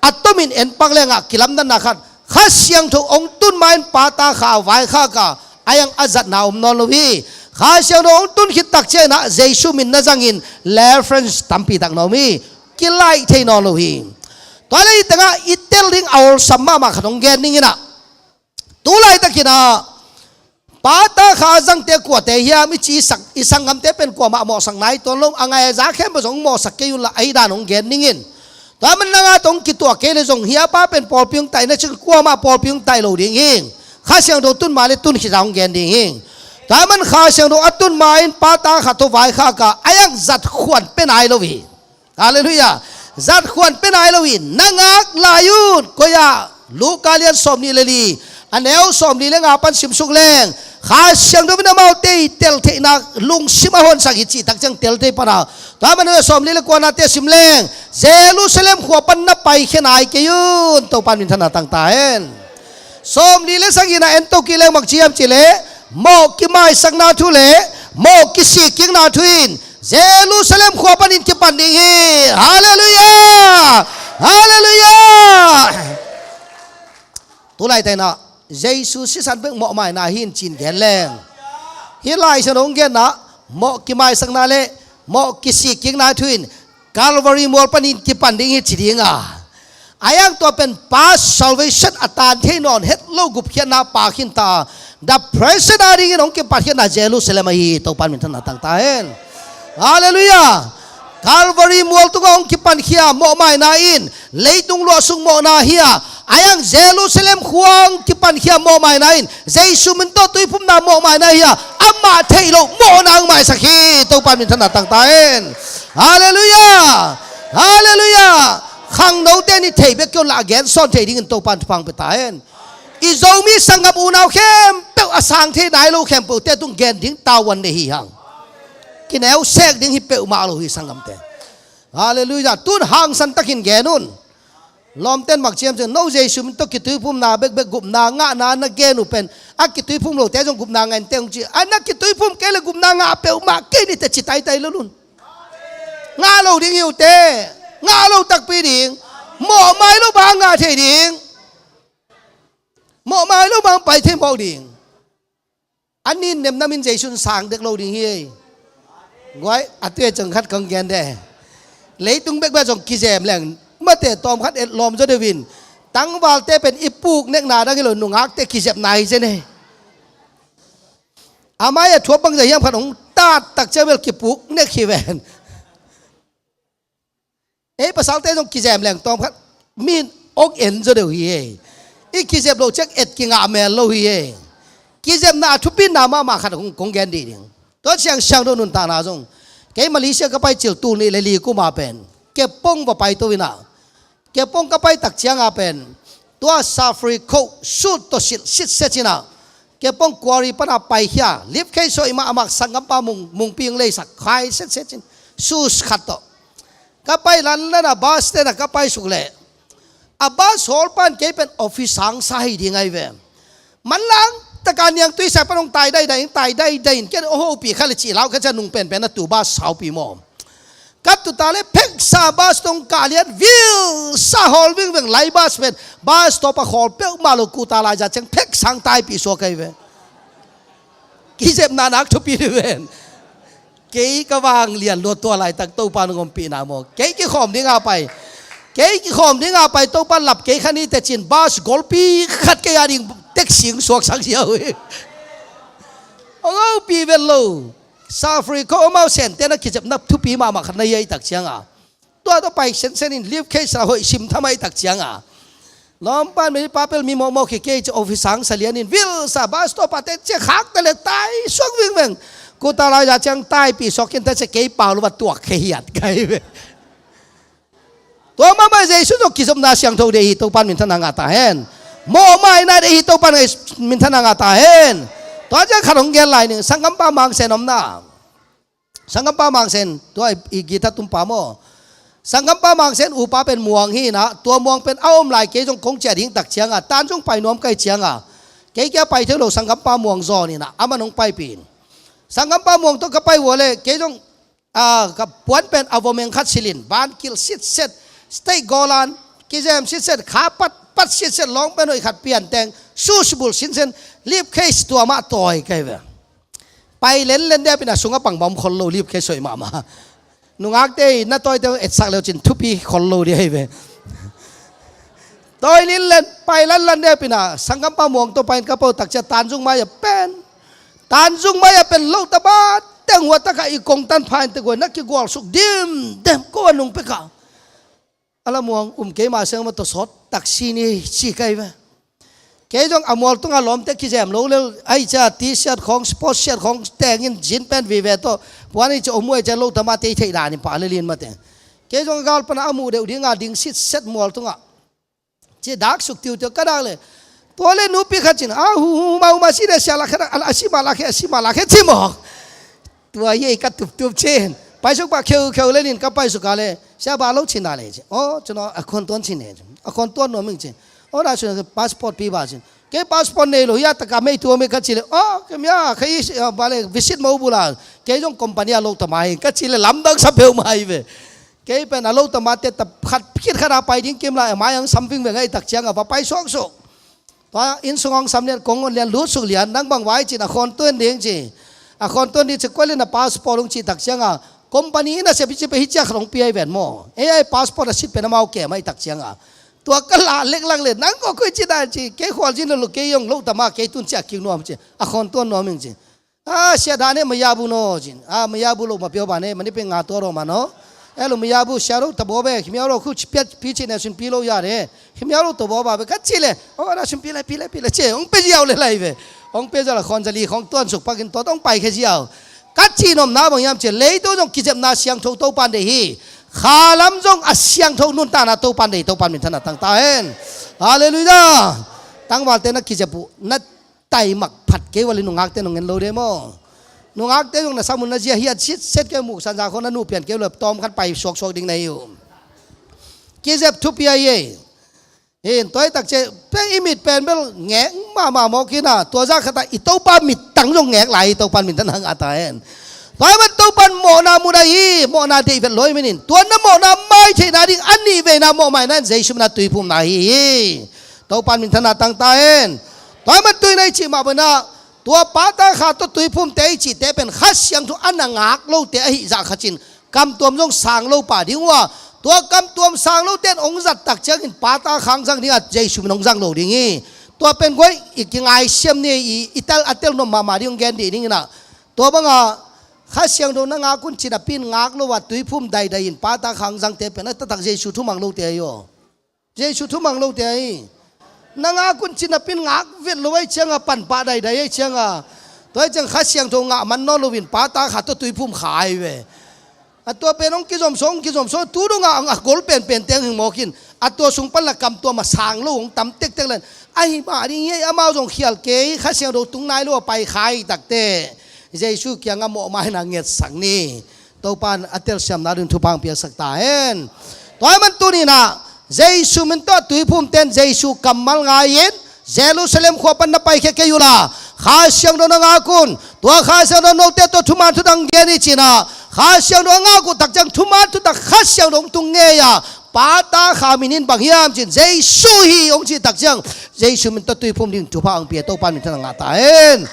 a tomin en pak lengah kilamdanna khat, Kha Siangtho hong tun ma-in pata kha a vaikhak a, a iang a zatna om nawn lo hi. Kha Siangtho hong tun khit tak ciang inah Jesu min na zangin reference tampi tak na om hi. Kilaih thei nawn lo hi. Tua le hih tengah i tel ding a awlsam mahmah khat hong gen ning inah, tu laitakin ah pata kha a zangte kuate hiam i ci i sak, i sanggamte pen kuamah mawhsak nai tuan lo, a ngai a za khempeuh zong mawhsak kei unla, ahi dan hong gen ning in. Tua man nang a tawh hong kituah kei le zong hih a pa pen pawlpi hong taih na cin kuamah pawlpi hong taih lo ding hi. Kha Siangtho tun ma le tun khit zah hong gen ding hi. Tua man Kha Siangtho a tun ma-in pata kha tawh vaikhak a, a iang zat khuan pe nai lo hi. Halleluiah. Zat khuan pe nai lo hi. Na ngak lai un. Koi ah? Luka lian sawmnih le li, a neu sawmli le nga pan simsuk leng, Kha Siangtho in amaute i tel theihna lungsim a honsak hi cih tak ciang tel thei pan a. Tua man a sawmli le kuanate sim leng, Jerusalem khua pan na paikhia nai kei un. Topa min thang na tangta hen. Sawmli le sagihna en to kik leng, bang ci hiam cih leh, mawh kimaisakna thu le mawh kisikkikna thu in Jerusalem khua panin kipan ding hi. Halleluiah! Halleluiah! Tu laitakin ah Jesu sisan bek mawhmaina hi in ci-in gen leng, hih Lai Siangtho hong genna mawh kimaisakna le mawh kisikkikna thu in Calvary mual panin kipan ding hi ci ding a, a iang tua pen past salvation a tan thei nawn het lo gupkhiatna pa khin ta, the present a dingin hong kipatkhiatna Jerusalem ahi hi. Topa min thang na tangta hen. Halleluiah. Calvary mual tungah hong kipankhia mawhmaina in leitung luahsuk mawhna hi a, a iang Jerusalem khua hong kipankhia mawhmaina in Jesu min tawh tuiphumna mawhmaina hi a, amah theih loh mawhna hong maisak hi. Topa min thang na tangta hen. Halleluiah. Halleluiah. Khangnote in i theih bek kei unla a gen sawn thei dingin Topa in thupha hong pia ta hen. I Zomi sanggam unau khempeuh a sang thei nai lo khempeuhte tung gen ding tavuan nei hi hang. Kineu sek ding hi peuhmah lo hi sanggamte. Halleluiah. Tun hangsan takin gen un. Lawmten bang ci hiam cih leh, no Jesu min tawh kituiphumna bekbek gupna ngahna na gen uh pen, a kituiphum lote zong gupna ngah in teh hong ci. A na kituiphum kei le gupna ngah peuhmah kei ni teh ci taitai lo un. Ngah lo ding hi uh teh. Ngah lo takpi ding. Mawhmai lo bang ngah thei ding. Mawhmai lo bang pai thei mawk ding. A nin nemnam in Jesu in sang dek lo ding hi. Guai, a tue cang khat kong gen de. Leitung bekbek zong kizem leng, mate tawm khat et lawm zaw deuh in, tangvalte pen i puk nekna dang hi lo, nungakte kizepna hi zen hi. A mai a thuap bang zah hiam khat hong tat tak ciang bel kipuk nek hi ven. Ei pasalte zong kizem leng tawm khat min ong en zaw deuh hi ei. I kizep loh ciang et kingah mel lo hi ei. Kizepna a thupina mahmah khat kong, kong gen dih ding. Tua ciang Siangtho nuntakna zong, kei Malaysia ka pai cil tul nih le li kum a pen Kepong va pai to inah, Kepong ka pai tak ciang a pen tua Safri Coat suit tawh silh sitset inah, Kepong quarry pana paikhia, lip khei sawh i mah a mak sanggampa mung, mungpi hong leisak khai setset in, shoes khat tawh. Ka pai lanlan a bus stand ah ka pai suk leh, a bus hawl pan kei pen office hangsa hi ding ahi ve. Manlang taka niangtui sai pan hong tai daidai in, tai daidai in, ken hong hopih kha le cih lau kha cia nung penpen a tu bus saupi maw. Ka tuta le pheksa bus tawh kah lian vilsa hawl vingveng lai bus pen, bus tawh pa hawl peuhmah lo kuta laizah ciang pheksa hong taipih suak ahi ve. Kizepna nak thupi dih ven. Kei ka vang lian lua tua laitak Topa nong ompihna maw. Kei kikhawm ding a pai. Kei kikhawm ding a pai Topa lap kei kha ni teh cin bus golpi khat kei a ding taxi hong suaksak ziau hi. Hong hopih ven lo. Safri Coat amau sente na kizepna thupi mahmah khat na hi ahi tak ciang a, tua tawh pai sensen in lip khei sa hoih sim tham ahi tak ciang a, lawmpan mi papel mi mawkmawk hi kei ci office hangsa lian in vilsa bus tawh pate cia khak ta le tai suak vingveng. Kuta laizah ciang taipih suak in ta cia kei pau lo va tuak khe hiat kai ve. Tua mahmah Jesu zong kizopna siangtho deih hi Topan minthanna ngah ta hen. Mawhmaina deih hi Topan minthanna ngah ta hen. Tua ciang khat hong gen lai ning, sanggampa Mang Sen omna. Sanggampa Mang Sen, tua i, i guitar tumpa maw. Sanggampa Mang Sen upa pen Muang hi inah, tua Muang pen a om lai kei zong kong ciah ding tak cianga, tan zong pai nuam kai cianga, Kei kia pai thei lo, sanggampa Muang zawn in ah, aman hong paipih in. Sanggampa Muang tawh ka pai uh leh, kei zong, ah, ka puan pen a vomeng khat silh in, van kilh sitset, steak gawlan, kizem sitset, kha pat, pat sitset, lawng pen hoih khat pian teng, susubul sinsen, lip case tua mah tawi kei ve. Pai lenlen deuh pi in a sungah pang bawm khol lo, lip case hoih mahmah. Nungakte in na tawite etsak leu cin thupi khol lo ding ahi ve. Tawi lenlen, pai lanlan deuh pi in a, sanggampa Muang tawh pai in ka pai uh tak ciang Tanzung mai-ah pen, Tanzung mai-ah pen loh tama teng hua takah i kongtan pha in teh guai na kigual suk dimdem ko a nung pekah. A la Muang, um kei mah siang mah tawh sawt taxi ni ci kei ve. Kei zong a mual tungah lawmte kizem lo lel ahi cia, T-shirt khawng, sport shirt khawng tengin jean pant vive tawh puan i ci om uh ahi cia, loh tama tei theih dan in pah lel in mate. Kei zong a gal pana a muh deuh dinga ding sitset mual tungah ci dak suk tiutiu ka dak le. Tua le nupi khat cin, a hu hu ma hu ma si de sia la khe, a si ma la khe, a si ma la khe ci mawk. Tua hi ei ka tuptup cin. Paisuk pah kheukheu le nin ka paisuk a le, sia ba lo cin a le ci. Aw, cun a khuan tuan cin e ci. A khuan tuan nuam ing cin. Aw, na cun passport pi ba cin. Kei passport nei lo hi a, taka mei tuam e ka ci le. Aw, kei mia kei ba le visit mo bula. Kei zong company a lo tama hi ka ci le, lamdang sa peuhmah hi ve. Kei pen a lo tama te ta khat khit khat a pai ding kim la, mai ang sam vingveng a i tak ciang a va pai suaksuk. Tua inn sung hong sam lian, kong on lian, lutsuk lian, nang bang vai cin a khawn tuan ding ci. A khawn tuan ding ci, kuai lian a passport hong ci tak ciang a, company in a siapi ci pe hi ciak khat hong pi ai ven maw. Ei ai passport a sit pen amau kem ai tak ciang a. Tua ka la leklak le, nang ko koi ci dan ci, kei khual cin lo lo, kei hong lo tama, kei tun ciak king nuam ci. A khawn tuan nuam ing ci. A sia dan he maya bu no cin. A maya bu lo ma pio ban he, mani pe nga tua ro ma no. E lo maya bu sia lo ta bo be, khimia lo khu piat pi ci ne sun pi lo ya de. Khimia lo ta bo ba be, ka ci le. O na sun pi le, pi le, pi le, ci. Ong pe ziau le lai be. Ong pe ziau la khon zali, khong tuan suk pakin to tong pai khe ziau. Ka ci nom na bang yam ci, lei to zong kizepna siangtho Topan de hi. Kha lam zong a siangtho nuntakna Topan de hi, Topan minthanna tang ta hen. Halleluiah. Tangvalte na kizep uh, na taimak phat kei ua le nungakte nong ngen lo de maw? Nungakte zong na samun na zia hiat sitset kei, muksan za khong na nuh pian kei ua le tawm khat pai suaksuak ding na hi uh. Kizep thupi ahi ei. Hin, tua hi tak ciang pen i mit pen bel ngek mahmah mawk hi na, tua za khat a i Topa mittang zong ngek lai hi, Topan minthanna ngah ta hen. Tua hi man Topan mawhna mu na hi, mawhna deih vet lo hi manin. Tua na mawhna mai theihna ding a nih veina mawh mai na in Jesu min a tuiphumna hi hi. Topan minthanna tang ta hen. Tua hi man tui na i cih mah bang na, tua pata kha tawh tuiphumte i cihte pen Kha Siangtho a na ngak lote ahi zah khat cin kamtuam zong sang lo pah ding uh a, tua kamtuam sang lote in hong zat tak ciangin pata kha hong zang ding a, Jesu min hong zang lo ding hi. Tua pen guai i kingaisiam ni, i, i tel, a tel nuam mahmah ding hong gen dih ding in a. Tua bang a Kha Siangtho na ngak un ci napi in ngak lo a tuiphum daidai in pata kha hong zangte pen a taktak Jesu thumang lote ahi aw. Jesu thumang lote ahi. Na ngak un ci napi in ngak vet lo ahi ciang a, panpah daidai ahi ciang a, tua ahi ciang Kha Siangtho ngah man nawn lo in pata kha tawh tuiphum kha ahi ve. A tua pen hong kizom sawng, hong kizom sawng, tu dong a, a gol penpen teng hing mawk in. A tua sung pan la kamtuam a sang lo hong tam tektek len. Ahi mah ding hi ei, amau zong khial kei, Kha Siangtho tung nai lo a pai kha hi takte, Jesu kiangah mawhmaina ngetsak ni. Topan a telsiamna ding thupha hong piaksak ta hen. Tua hi man tuni in a, Jesu min tawh tuiphumte in Jesu kammal ngai-in Jerusalem khua pan na paikhia kei uh la, Kha Siangtho na ngak un. Tua Kha Siangtho note tawh thuman thutang gen hi ci in a, Kha Siangtho a ngak uh tak ciang thuman thutang Kha Siangtho hong tung ngei a, pata kha min in bang hiam cin, Jesu hi hong cih tak ciang Jesu min tawh tuiphum ding thupha hong pia, Topan minthanna ngah ta hen.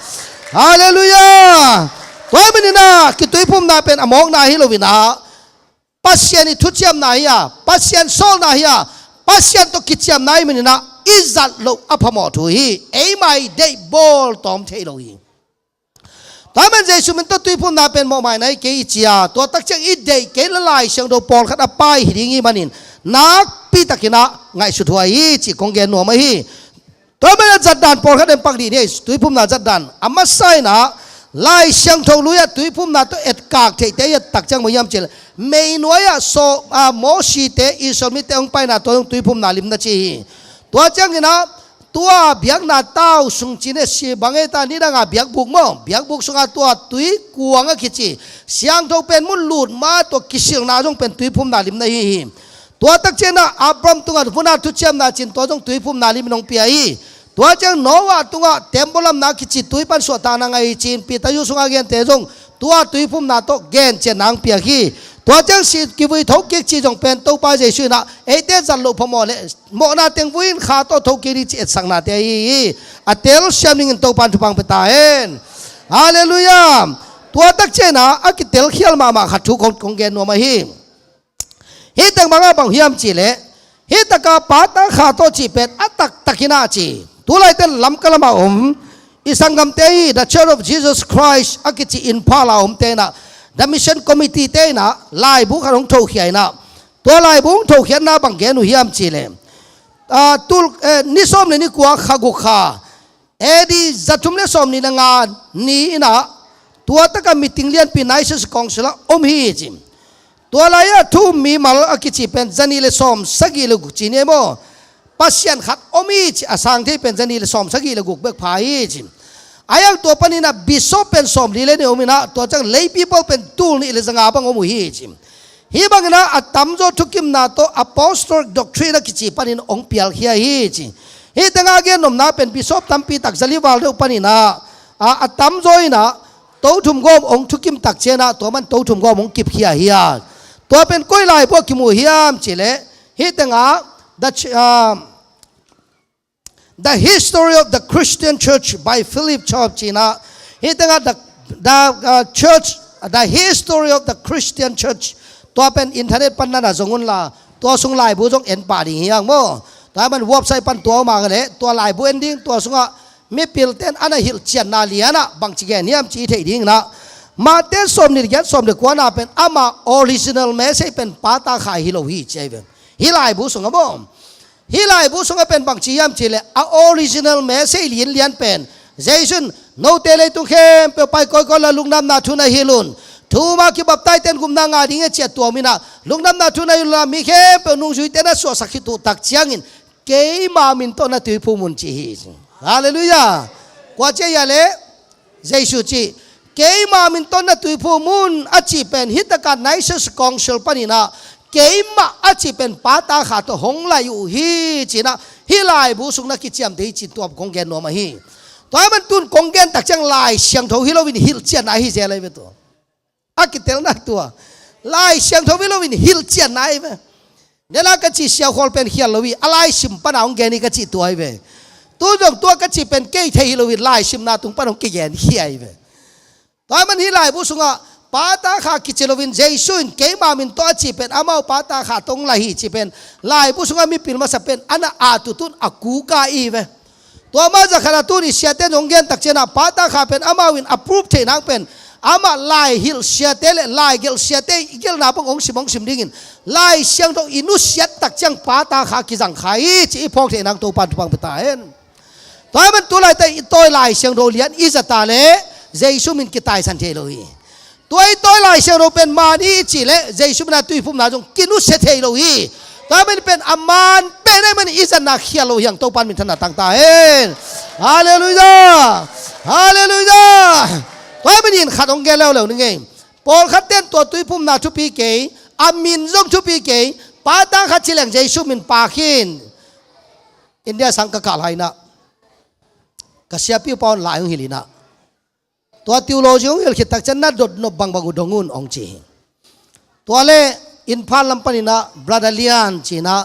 Halleluiah. Tua hi manin a, kituiphumna pen a mawkna hi lo in a, Pasian i thuciamna hi a, Pasian sawlna hi a, Pasian tawh kiciamna hi manin a, i zat loh a phamawh thu hi. Eimah i deih bawl tawm thei lo hi. Tua hi man Jesu min tawh tuiphumna pen mawhmaina hi kei i ci a, tua tak ciang i deih kei la Lai Siangtho pawlkhat a pai hi ding hi manin, nakpi takin a ngaihsut huai hi cih kong gen nuam ahi. Tua hi man a zatdan pawlkhat in pak dih ni, tuiphumna zatdan. A masa in a, Lai Siangtho lui ah tuiphumna tawh etkak theihte hi a tak ciang bang hiam cih leh, meinuai ah saw, a, Mosite, Israel mite hong paina tua zong tuiphumna limna ci hi. Tua ciangin a, tua biakna tau sung cin e si bang e ta, nidang a biakbuk maw, biakbuk sungah tua tui kuang a kici siangtho pen mun lut ma tua kisilna zong pen tuiphumna limna hi hi. Tua tak ciangin a Abraham tungah vun a thuciamna cin tua zong tuiphumna lim in hong pia hi. Tua ciang Noah tungah tembaw lamna kici tui pan suahtakna ngah hi ci-in Peter Yu sungah a gente zong tua tuiphumna tawh genciatna hong piak hi. Tua ciang si kivui thokik ci zong pen Topa Jesu in ah eite zat loh phamawh le mawhna teng vui in kha tawh thokik ding ci etsaknate ahi hi. A telsiam dingin Topa in thupha hong pia ta hen. Halleluiah. Tua tak ciangin ah a kitelkhial mahmah khat thu kong, kong gen nuam ahi. Hih teng bangah bang hiam cih leh, hih taka pata kha tawh cih pen a taktak in ah ci. Tulaiten Lamka lamah om i sanggamte hi, The Church of Jesus Christ a kici Imphal a omte in ah, The Mission Committee te in ah laibu khat hong thokhia in ah, tua laibu hong thokhiatna bang gen uh hiam cih leh, ah, tul, eh, ni sawm le ni kua kha guk kha, A D zathum le sawmnih le nga ni in ah, tua taka meeting lianpi Nicaea Council ah om hi ci. Tua lai-ah thu um mimal a kici pen zanih le sawm sagih le guk ci ni ei maw? Pasian khat om hi ci, a sang thei pen zanih le sawm sagih le guk bek pha hi ci. A hiang tua panin ah bishop pen sawmli le nih om in ah, tua ciang lay people pen tul nih le zanga bang om uh hi ci. Hih bangin ah a tamzaw thukimna tawh apostolic doctrine a kici panin hong pialkhia hi ci. Hih tengah a gen nopna pen bishop tampi tak zali val deuh panin ah, a, a tamzaw in ah tothum gawm hong thukim tak ciangin ah tua man tothum gawm hong kipkhia hi a. Tua pen koi laibu ah kimu hiam cih leh, hih tengah the ch-, ah, The History of the Christian Church by Philip Chaw ci-in ah, hih tengah the, the, uh, church, The History of the Christian Church, tua pen internet pan na na zong unla, tua sung laibu zong en pah ding hi hang maw? Tua man website pan tua om a ka leh, tua laibu en ding, tua sungah mipilten a na hilhcianna lian ah bangci gen hiam cih i theih ding in ah, Matthai sawmnih le giat, sawm le kuana pen ama original message pen pata kha hi lo hi ci ahi ve. Hih laibu sungah maw? Hih laibu sungah pen bangci hiam cih leh, a original message lianlian pen Jesu in, "Note leitung khempeuh pai kawikawi un la, lungdamna thu na hilh un. Thu-um a kibaptaizten gupna ngah ding hi," ci-a tuam in ah, "Lungdamna thu na hilh un la, mi khempeuh nungzuite na suahsak khit uh tak ciangin keima min tawh na tuiphum un," ci hi. Halleluiah. Kua ci ahi a leh? Jesu ci, "Keima min tawh na tuiphum un," a cih pen hih taka Nicaea Council panin ah, "Keimah," a cih pen pata kha tawh hong lai uh hi ci-in ah, hih laibu sung na kiciamteh hi ci-in tua kong gen nuam ahi. Tua ahih man tun kong gen tak ciang Lai Siangtho hi loin hilhcianna ahi zel ahi ve tua. A kitelna tua. Lai Siangtho hi loin hilhcianna ahi ve. Nela ka cih siakhual pen khial lo hi, a laisim pana hong gen hi ka cih tua hi ve. Tu zong tua ka cih pen kei thei hi loin laisimna tung pan hong kigen hi ahi ve. Tua ahih man hih laibu sungah pata kha kici loin Jesu in keima min tawh a cih pen amau pata kha tawh hong lai hi cih pen laibu sungah mipil masa pen a na at uh tun a kuka hi ve. Tua mah zah khat ah tuni siate in hong gen tak ciangin ah pata kha pen amau in approve theih nang pen amah lai hilh siate le lai gelh siate i gelhna bang hong sim hong sim dingin Lai Siangtho i nusiat tak ciang pata kha kizang kha hi ci i phawk theih nang Topa in thupha hong pia ta hen. Tua ahih man tu laitak i tawi Lai Siangtho lian i zat a leh Jesu min kitaisan thei lo hi. Tua i tawi Lai Siangtho pen man hi i cih leh Jesu min a tuiphumna zong kinusia thei lo hi. Tua ahih man pen a man pen ahih man i zatna khial lo hi hang, Topa in minthanna tang ta hen. Halleluiah. Halleluiah. Tua ahih man in khat hong gen leuleu ning ei. Pawlkhat ten tua tuiphumna thupi kei, a min zong thupi kei, pata kha ci leng Jesu min pha khin. India sang ka kah lai-in ah ka siapi upa un lai hong hilh in ah, tua theology hong hilh khit tak ciang na dot nop bangbang uh dong un hong ci hi. Tua leh Imphal lam panin ah Brother Lian ci-in ah,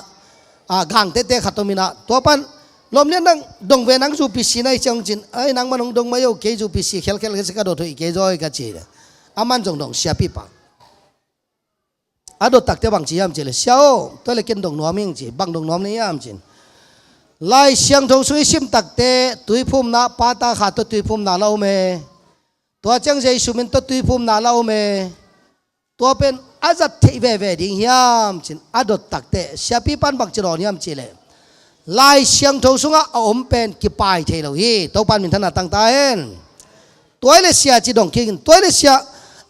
ah, gangtehte khat om in ah, tua pan, "Lawm Lian, nang dong ve, nang U P C na hi ciang," hong ci-in, "Ai, nangman hong dong mai o, kei U P C khelkhel ka si, ka dot hoih kei zaw hi," ka ci leh, aman zong dong, siapipa. A dot takteh bang ci hiam cih leh, "Sia aw, tua leh ken dong nuam ing," ci. "Bang dong nuam na hiam?" ci-in, "Lai Siangtho sung i sim takteh tuiphumna, pata kha tawh tuiphumna la om e. Tua ciang Jesu min tawh tuiphumna la om e. Tua pen a zat theih veve ding hiam?" ci-in a dot takteh siapipa in bang ci dawn hiam cih leh, "Lai Siangtho sungah a om pen kipai thei lo hi." Topa in minthanna tang ta hen. Tua hi leh sia ci dong kik in, tua hi leh sia,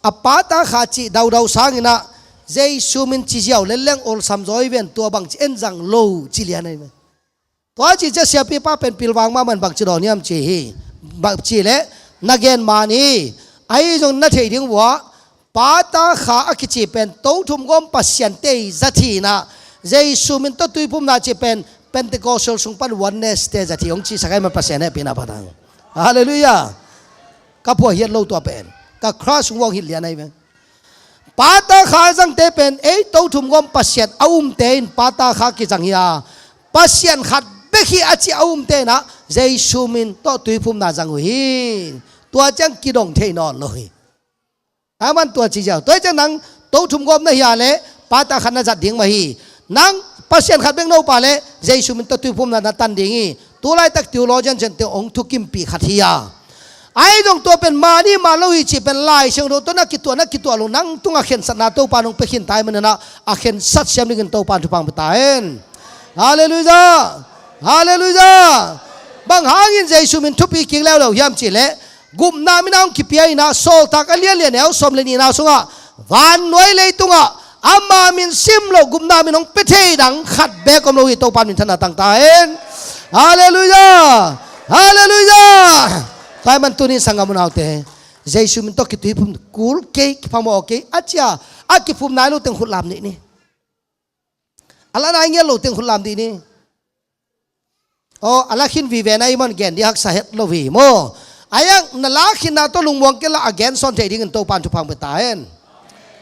a pata kha cih daudau sangin ah Jesu min ci ziau lelleng awlsam zaw hi ven, tua bang ci en zang lo ci lian ahi ven. Tua ci ciang siapipa pen pilvang mahmah in bang ci dawn hiam ci hi, bang ci leh, "Na gen man hi. Ahi zong na theih ding uh ah, pata kha a kici pen tothum gawm Pasian tei zat hi in ah, Jesu min tawh tuiphumna ci pen Pentecostal sung pan Oneness te zat hi hong cihsak ai man Pasian hehpihna phat hang. Halleluiah. Ka phuah hiat lo tua pen. Ka crush hong hilh lian ai ve. Pata kha zangte pen ei To Thum Gawm Pasian a umte in pata kha kizang hi a, Pasian khat bek hi a ci a umte in ah Jesu min tawh tuiphumna zang uh hi. Tua ciang kidong thei nawn lo hi. Aman tua ci ziau. Tua hi ciang nang To Thum Gawm na hi a leh pata khat na zat ding mah hi. Nang Pasian khat bek na up a leh Jesu min tawh tuiphumna na tan ding hi. Tu laitak theologian ciangte hong thukimpih khat hi a, ahi zong tua pen mani mah lo hi cih pen Lai Siangtho tawh na kituah na kituah lo, nang tungah khensatna Topa in hong pia khin ta ahih manin ah a khensat siam dingin Topa in thupha hong pia ta hen. Halleluiah. Halleluiah. Bang hangin Jesu min thupi kik leuleu hiam cih leh, gupna min a hong kipia in ah Sawltak a lian li a neu sawm le nihna sungah vannuai leitungah ama min sim loh gupna min hong pia thei dang khat beek om lo hi. Topa in minthanna tang ta hen. Halleluiah. Halleluiah. Tua ahih man tuni in sanggam unaute, Jesu min tawh kituiphum kul kei, kiphamawh kei a ci a, a kiphum nai lo teng khut lam nih ni. A la nai ngiat lo teng khut lam dih ni. Aw, a la khin vive na hi maw, gen dih haksa het lo hi maw? A yang na la khinna tawh lungmuang kei la a gen sawn theih dingin Topa in thupha hong pia ta hen.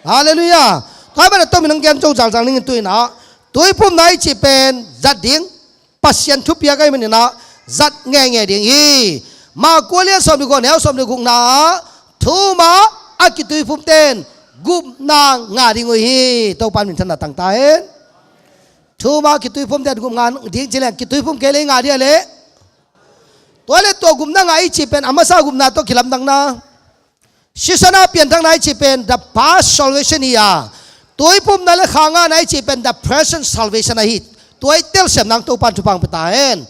Halleluiah. Tua ahih manin a tomin hong gen zo zalzal ning in tu in ah, tuiphumna i cih pen zat ding, Pasian thupiak ahih manin ah zat ngeingei ding hi. Marka lian sawm le kua neu sawm le gukna ah, thu-um a kituiphumte in gupna ngah ding uh hi. Topa in minthanna tang ta hen. Thu-um a kituiphumte in gupna ngah ding ci leng, kituiphum kei leh i ngah ding a leh. Tua leh tua gupna ngah i cih pen a masa gupna tawh kilamdanna. Sisan a pianthakna i cih pen the past salvation hi a, tuiphumna le kha ngahna i cih pen the present salvation ahi. Tua i telsiam nang Topa in thupha hong pia ta hen.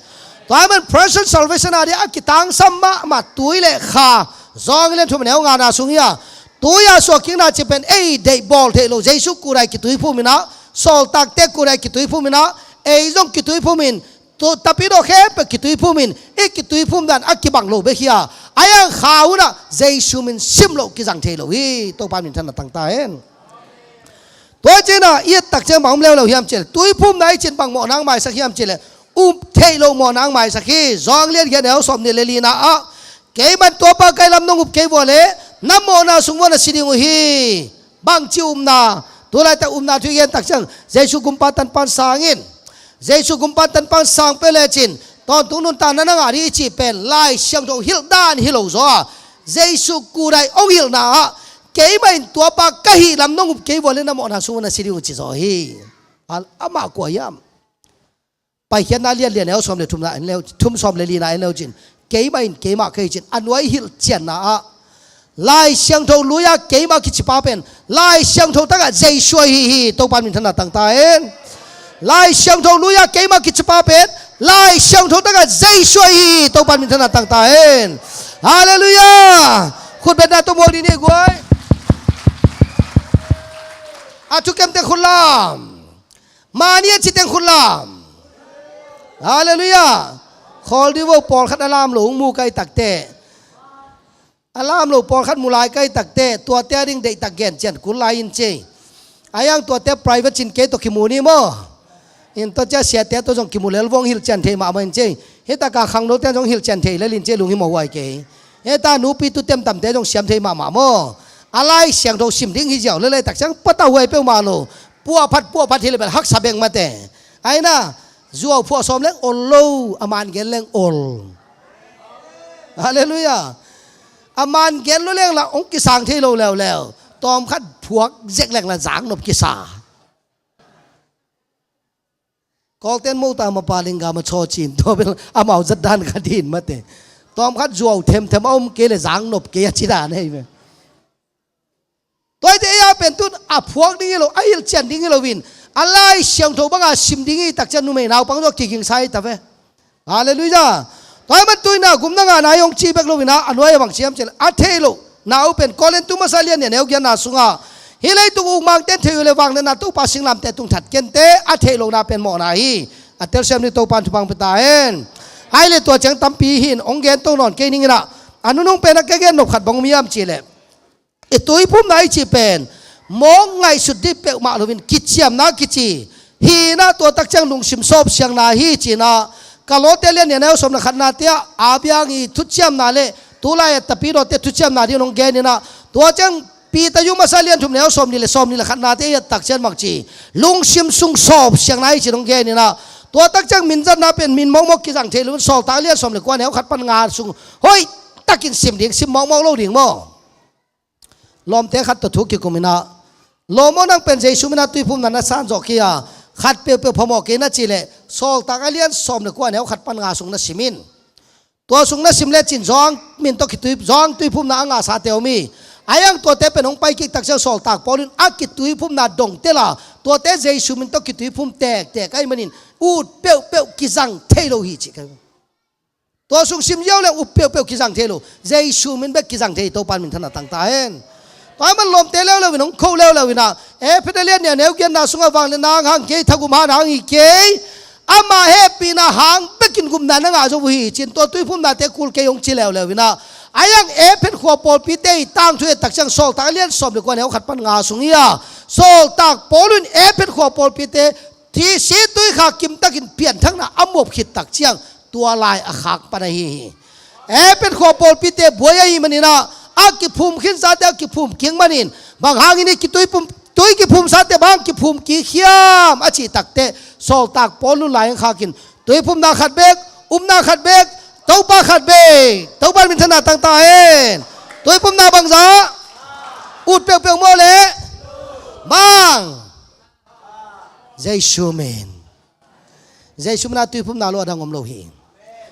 Tua ahih man present salvation a ding a kitangsam mahmah tui le kha, Johan lian thum neu ngana sung hi a, tui a suakkikna cih pen ei deih bawl theih loh, Jesu kut a i kituiphum in ah, sawltakte kut a i kituiphum in ah, ei zong kituiphum in, tu tapidaw khempeuh kituiphum in, i kituiphum dan a kibang lo bek hi a, a yang kha hun ah Jesu min sim loh kizang thei lo hi. Topa in minthanna tang ta hen. Tua hi ciangin ah i et tak ciang bang om leuleu hiam cih leh, tuiphumna i cih bang mawhna hong maisak hiam cih leh, up theih loh mawhna hong maisak hi. Johan lian giat neu sawm nih le lina ah, keimah in tuapa ka hih lam nong up kei uh a leh na mawhna sung uh ah na si ding uh hi. Bangci upna, tu laitak upna thu i gen tak ciang, Jesu gumpa tanpa hong sang in. Jesu gumpa tanpa hong sang peuh lecin tawntung nuntakna na ngah ding i cih pen Lai Siangtho hilh dan hi lo zaw a, Jesu kut a i hong hilhna ah, keimah in tuapa ka hih lam nong up kei uh a leh na mawhna sung uh na si ding uh ci zaw hi. Al-, amah kua hiam? Paikhiatna lian li a neu sawm le thumna en leu, thum sawm le lina en leu cin, keimah in, keimah ka hi cin, a nuai hilhcianna ah Lai Siangtho lui a keimah kici pa pen Lai Siangtho takah Jesu ahi hi. Topa in minthanna tang ta hen. Lai Siangtho lui a keimah kici pa pen Lai Siangtho takah Jesu ahi hi. Topa in minthanna tang ta hen. Halleluiah. Khutbetna tawh muak dih ni guai. A thukemte khut lam. Mani a ci teng khut lam. Halleluiah. Khawl dih vo, pawlkhat a lam lo hong mu ka hih takteh, a lam lo pawlkhat mu lai ka hih takteh, tuate a ding deihtak gen cian kul lai in ci. A yang tuate private cin kei tawh kimu ni maw? In tua cia siate tawh zong kimu lel vo, hong hilhcian thei mahmah in ci. Hih taka khangnote zong hilhcian thei lel in ci, lunghimawh huai kei. Hih ta nupi tu temtamte zong siam thei mahmah maw? A Lai Siangtho sim ding hi ziau lel a, tak ciang patauh huai peuhmah lo. Puahphat, puahphat hi leh bel haksa beng mate. Aina, zuau phuah sawm leng ol lo, a man gen leng ol. Halleluiah. A man gen lo leng lah hong kisang thei lo leuleu. Tawmkhat phuak zek leng lah zak nop kisa. Kawlten mawh ta mapa lingga ma chaw cin, tua bel amau zat dan kha din mate. Tawmkhat zuau themthem a om kei leh zak nop kei a ci dan ahi ve. Tua hi teh ei a pen tun a phuak ding hi lo, a hilhcian ding hi loin, a Lai Siangtho banga sim ding hi tak ciang numei naupang zong kigingsa hi ta ve. Halleluiah. Tua ahih man tu in ah gupna ngahna hi hong ci bek loin ah, a nuai a bang ci hiam cih leh, a theih loh na uh pen Korin tu masa lian nih a neu giatna sungah, hih leitung ukmangte'n theih uh leh vangliatna Topa singlamteh tung that kei inteh, a theih lohna pen mawhna hi. A telsiam ding Topa in thupha hong pia ta hen. Ahih leh tua ciang tampi hi in hong gen to nawn kei ning in ah, a nunung pen ah ka gen nop khat bang om hiam cih leh, i tuiphumna i cih pen mawk ngaihsut ding peuhmah loin kiciamna kici, Hi inah tua tak ciang lungsim sawpsiangna hi ci inah Kawlawte lian nih a neu sawm le khatnate ah a biang i thuciamna le tulai a tapidawte thuciamna ding hong gen inah tua ciang Peter yu masa lian thum neu sawm nih le sawm nih le khatnate i et tak ciang bang ci lungsim sung sawpsiangna hi ci hong gen inah tua tak ciang minzatna pen min mawkmawk kizang thei lo in Sawltak lian sawm le kua neu khat pan nga sung hoih takin sim ding, sim mawkmawk lo ding maw? Lawmte khat tawh thu kikum inah lawm aw, nang pen Jesu minah tuiphumna na san zawh kei a khat peuhpeuh phamawh kei na cih leh Sawltak a lian sawm le kua neu khat pan nga sung na sim in. Tua sung na sim lecin zawng min tawh kitui zawng tuiphumna a ngahsate om hi. A iang tuate pen hong pai kik tak ciang Sawltak Paul in a kituiphumna dong tel a tuate Jesu min tawh kituiphum tektek ahih manin ut peuhpeuh kizang thei lo hi ci ka hi. Tua sung sim ziau le up peuhpeuh kizang thei lo. Jesu min bek kizang thei, Topa in minthanna tang ta hen. Tua man lawmte leuleu in hong kho leuleu inah Efesa lian nih a neu giatna sungah vangliatna hang kei, thagum hang hi kei, ama hehpihna hang bekin gupna na ngah zo uh hi ci in tua tuiphumnate kul kei hong ci leuleu inah a iang Efesa khua pawlpite i tangthu et tak ciang Sawltak a lian sawm le kua neu khat pan nga sung hi a Sawltak Paul in Efesa khua pawlpite Thi si tui kha kimtakin pianthakna a muap khit tak ciang tua lai a khak pan ahi hi. Efesa khua pawlpite buai ahih manin ah a kiphum khinsate a kiphum kik manin bang hangin i kituiphum tui kiphumsate bang kiphum kik hiam a cih takteh Sawltak Paul nun lai in khakin tuiphumna khat bek, upna khat bek, Topa khat bek, Topa minthanna tangta hen. Tuiphumna bangzah ut peuhpeuh maw le bang Jesu min. Jesu mina tuiphumna lo a dang om lo hi.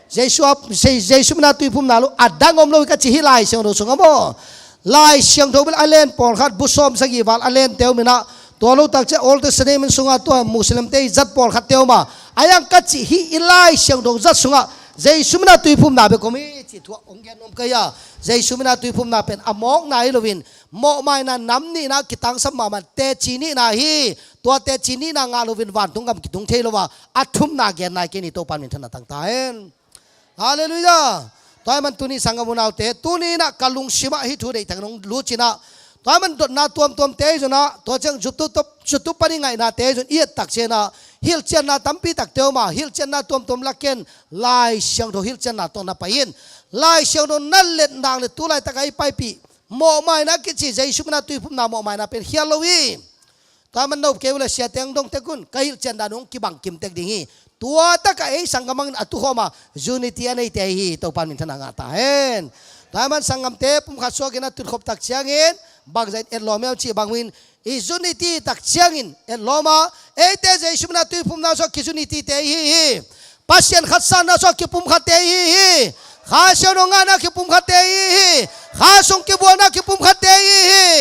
Jesu a, Je-, Jesu mina tuiphumna lo a dang om lo hi ka ci hi Lai Siangtho sungah maw. Lai Siangtho bel a len pawlkhat bu sawm sagih val a lente uh minah tua lo tak ciah Old Testament sungah tua Muslimte i zat pawlkhatte uh ma. A iang ka ci hi i Lai Siangtho zat sungah Jesu mina tuiphumna bek om hi ci thu a hong gen nuam ka hi a. Jesu mina tuiphumna pen a mawkna hi loin mawhmaina nam nihna kitangsam mahmah teci nihna hi. Tua teci nihna ngah loin vantung gam kitung thei lo a a thumna gen nai kei ni Topa minthanna tangta hen. Halleluiah. Tua hi man tuni sanggam unaute tuni inah ka lungsimah hih thu deihtakin hong lucinah tua hi man dotna tuamtuamte hi zonah tua ciang zutup panin ngaihnate hi zon i ettak cianah hilhcianna tampi takte om a hilhcianna tuamtuam laken Lai Siangtho hilhcianna tawh na pai in Lai Siangtho na letnak le tu laitakah i paipih mawhmaina kici Jesu mina tuiphumna mawhmaina pen khial lo hi. Tua man nop kei uh le siate ang dong tek un ka hilhcian dan hong kibang kim tek ding hi. Tua takah ei sanggam angin a tukhawm a unity a neite ahi hi Topa minthanna ngah ta hen. Tua man sanggamte pumkhat suakin a tutkhop tak ciangin bangzah in etlawm hiam cih bangin i unity tak ciangin etlawm a eite Jesu mina tuiphumna suak ki unity te ahi hi. Pasian khatsanna sung a kipumkhatte ihi hi. Kha siangtho ngahna kipumkhatte ihi hi. Kha sung kibuakna kipumkhatte ihi hi.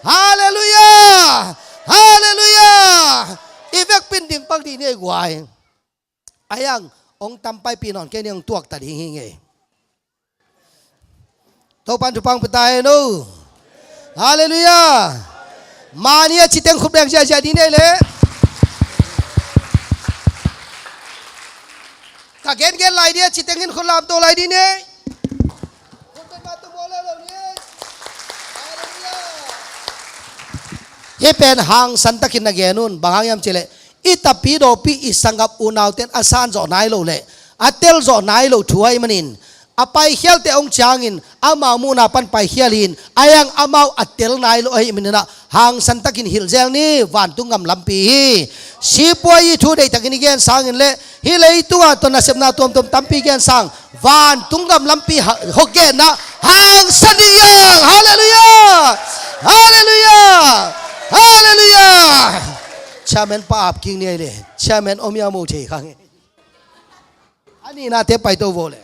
Halleluiah. Halleluiah. I vekpin ding pak dih ni ei guai. A iang hong tampaipih nawn kei ni hong tuakta ding hi ngei. Topan thupha hong pia ta hen o. Halleluiah. Mani a citeng khut beng ziahziah dih nei le ka gengen lai dih a citeng in khut lamto lai dih nei. Hih pen hangsan takin na gen un bang hang hiam cihleh i tapidawpi i sanggam unauten a sanzawh nai lo le a telzawh nai lo thu ahih manin a paikhialte hong ciangin amau muhna pan paikhial hin a iang amau a tel nai lo ahih maninah hangsan takin hilhzel ni vantung gam lampi hi. Sipuai i thu deihtakin i gen sangin le hih leitungah tawh nasepna tuamtuam tampi gen sang vantung gam lampi hawk genna hangsan ding iang. Halleluiah. Halleluiah. Halleluiah. Chairman pa ap king ni ei le chairman om ia mo thei khang. A nihnate paito vaw le